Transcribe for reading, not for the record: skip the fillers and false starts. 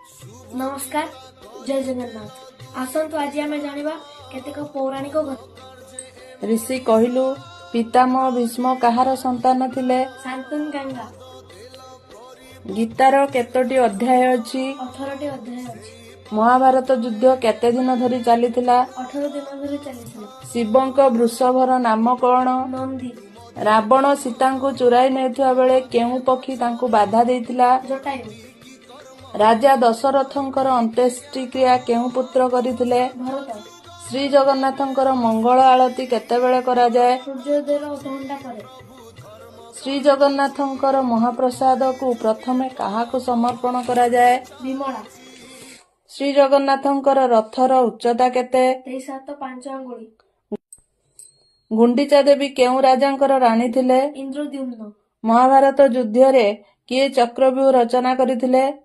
ନମସ୍କାର, ଜୟ ଜଗନ୍ନାଥ। ଆସନ୍ତୁ ଆଜି ଆମେ ଜାଣିବା କେତେକ ପୌରାଣିକ ଘଟଣା। ଋଷି କହିଲୁ, ପିତାମହ ଭୀଷ୍ମ କାହାର ସନ୍ତାନ ଥିଲେ? ଶାନ୍ତନୁ ଗଙ୍ଗା। ଗୀତାର କେତୋଟି ଅଧ୍ୟାୟ ଅଛି? 18ଟି ଅଧ୍ୟାୟ ଅଛି। ମହାଭାରତ ଯୁଦ୍ଧ କେତେ ଦିନ ଧରି ଚାଲିଥିଲା? 18 ଦିନ ଧରି ଚାଲିଥିଲା। ଶିବଙ୍କ ବୃଷଭର ନାମ କଣ? ନନ୍ଦୀ। ରାବଣ ସୀତାଙ୍କୁ ଚୋରାଇ ନେଉଥିବା ବେଳେ କେଉଁ ପକ୍ଷୀ ତାଙ୍କୁ ବାଧା ଦେଇଥିଲା? ଜଟାୟୁ। ରାଜା ଦଶରଥଙ୍କର ଅନ୍ତ୍ୟେଷ୍ଟିକ୍ରିୟା କେଉଁ ପୁତ୍ର କରିଥିଲେ? ଭରତ। ଶ୍ରୀ ଜଗନ୍ନାଥଙ୍କର ମଙ୍ଗଳ ଆଳତି କେତେବେଳେ କରାଯାଏ? ସୂର୍ଯ୍ୟୋଦୟର ଅଧଘଣ୍ଟା ପରେ। ଶ୍ରୀ ଜଗନ୍ନାଥଙ୍କର ମହାପ୍ରସାଦକୁ ପ୍ରଥମେ କାହାକୁ ସମର୍ପଣ କରାଯାଏ? ବିମଳା। ଶ୍ରୀ ଜଗନ୍ନାଥଙ୍କର ରଥର ଉଚ୍ଚତା କେତେ? 23 ହାତ 5 ଆଙ୍ଗୁଳି। ଗୁଣ୍ଡିଚା ଦେବୀ କେଉଁ ରାଜାଙ୍କର ରାଣୀ ଥିଲେ? ଇନ୍ଦ୍ରଦ୍ୟୁମ୍ନ। ମହାଭାରତ ଯୁଦ୍ଧରେ କିଏ ଚକ୍ରବ୍ୟୁହ ରଚନା କରିଥିଲେ?